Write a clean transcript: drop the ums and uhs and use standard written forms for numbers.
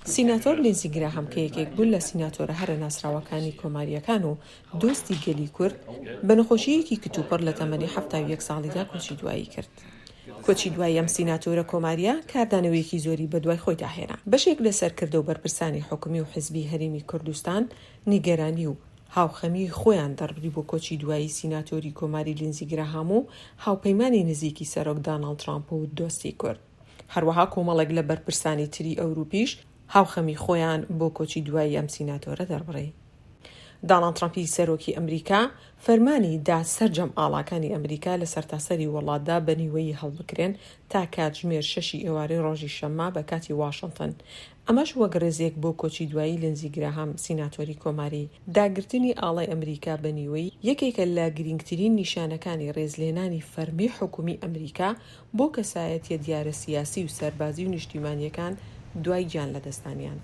سیناتۆر لینزی گراهام کە یەکێک بوو لە سیناتۆرە هەرە ناسراوەکانی کۆمارییەکان و دۆستی گەلی کورد، بە نەخۆشییەکی کتوپڕ لە تەمەنی 71 ساڵیدا کۆچی دوایی کرد. کۆچی دوایی ئەم سیناتۆرە کۆمارییە کاردانەوەیەکی زۆری بەدوای خۆیدا هێنا. بەشێک لە سەرکردە و بەرپرسانی حکومی و حزبی هەرێمی کوردستان نیگەرانی و هاوخەمیی خۆیان دەربری بۆ کۆچی دوایی سیناتۆری کۆماری لینزی گراهام و هاوپەیمانی نزیکی سەرۆک داناڵد ترامپ و دۆستی کورد. هەروەها کۆمەڵێک لە بەرپرسانی تری ئەوروپیش هاوخەمی خۆیان بۆ کۆچی دوایی ئەم سیناتۆرە دەربڕی. داناڵد ترەمپی سەرۆکی ئەمریکا فەرمانی دا سەرجەم ئاڵاکانی ئەمریکا لە سەرتاسەری وڵاتدا بە نیوەیی هەڵبکرێن تا کاتژمێر شەشی ئێوارەی ڕۆژی شەممە بە کاتی واشنتن، ئەمەش وەک ڕێزێک بۆ کۆچی دوایی لینزی گراهام سیناتۆری کۆماری. داگرتنی ئاڵای ئەمریکا بە نیوەیی یەکێکە لە گرینگترین نیشانەکانی ڕێزلێنانی فەرمی حکومی ئەمریکا بۆ کەسایەتیە دیارە سیاسی و سەربازی و نیشتیمانیەکان دوای گیان لەدەستدانیان.